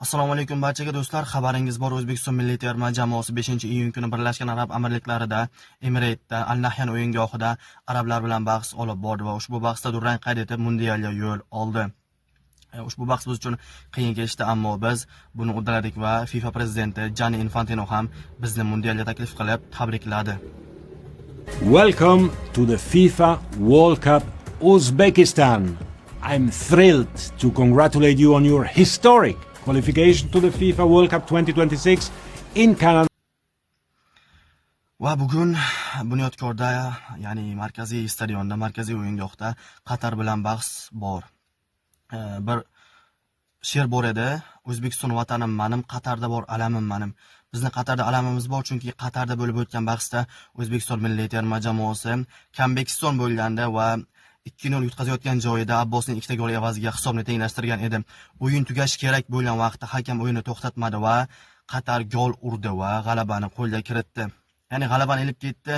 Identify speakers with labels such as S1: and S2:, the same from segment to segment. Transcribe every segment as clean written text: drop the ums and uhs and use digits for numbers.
S1: Assalomu alaykum barchaga, do'stlar. Xabaringiz bor, O'zbekiston milliy terma jamoasi 5-iyun kuni Birlashgan Arab Amirliklarida, Emiratesda, Al Nahyan o'yingohida arablar bilan bahs olib bordi va ushbu bahsda durang qayd etib, mundialga yo'l oldi. Ushbu bahs biz uchun qiyin kechdi, ammo biz buni uddaladik va FIFA prezidenti Gianni Infantino ham bizni mundialga taklif qilib tabrikladi.
S2: Welcome to the FIFA World Cup Uzbekistan. I'm thrilled to congratulate you on your historic qualification to the FIFA World Cup 2026 in Canada.
S1: Va bugun Bunyodkorda, ya'ni markaziy stadionda, markaziy o'yingohda Qatar bilan bahs bor. Bir she'r bor edi: "O'zbekiston vatanim manim, Qatarda bor alamim manim". Bizni Qatarda alamimiz bor, chunki Qatarda bo'lib o'tgan bahsda O'zbekiston milliy terma jamoasi Kambekiston bo'lganda va 2-0 yutqazayotgan joyida Abbosning ikkita gol evaziga hisobni tenglashtirgan edi. O'yin tugashi kerak bo'lgan vaqtda hakam o'yinni to'xtatmadi va Qatar gol urdi va g'alabani qo'lga kiritdi. Ya'ni g'alabani ilib ketdi.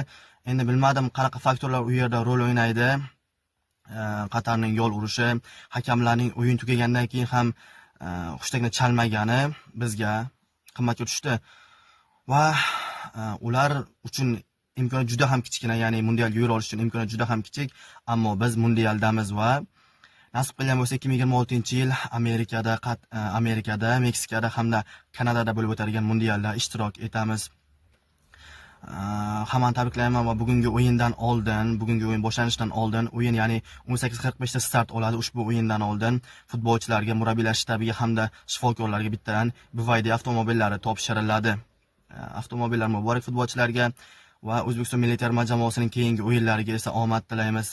S1: Endi bilmadim, qanaqa faktorlar u yerda rol o'ynaydi. Qatarning gol urishi, hakamlarning o'yin tugagandan keyin ham hushtakni chalmagani bizga qimmatga tushdi. Va ular uchun imkoniyat juda ham kichkina, ya'ni mundialga yo'l olish uchun imkoniyat juda ham kichik, ammo biz mundialdamiz va nasib qilgan bo'lsa, 2026-yil Amerikada, Amerikada, Meksikada hamda Kanadada bo'lib o'tadigan mundialda ishtirok etamiz. Hammani tabriklayman va bugungi o'yindan oldin, bugungi o'yin boshlanishidan oldin, o'yin ya'ni 18:45 da start oladi. Ushbu o'yindan oldin futbolchilarga, murabbiylar shtabiga hamda shifokorlarga bittadan BYD avtomobillari topshiriladi. Avtomobillar muborak futbolchilarga va O'zbekiston milliy terma jamoasining keyingi o'yinlariga esa omad tilaymiz.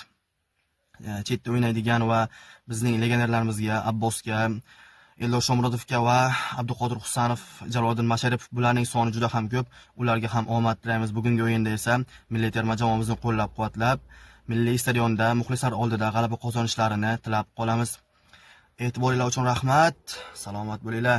S1: Chetda o'ynaydigan va bizning legionerlarimizga, Abbosga, Eldor Shomurodovga va Abduqodir Husanov, Jaloliddin Masharipov, bularning soni juda ham ko'p. Ularga ham omad tilaymiz. Bugungi o'yinda esa milliy terma jamoamizni qo'llab-quvvatlab, milliy stadionda muxlislar oldida g'alaba qozonishlarini tilab qolamiz. E'tiboringlar uchun rahmat. Salomat bo'linglar.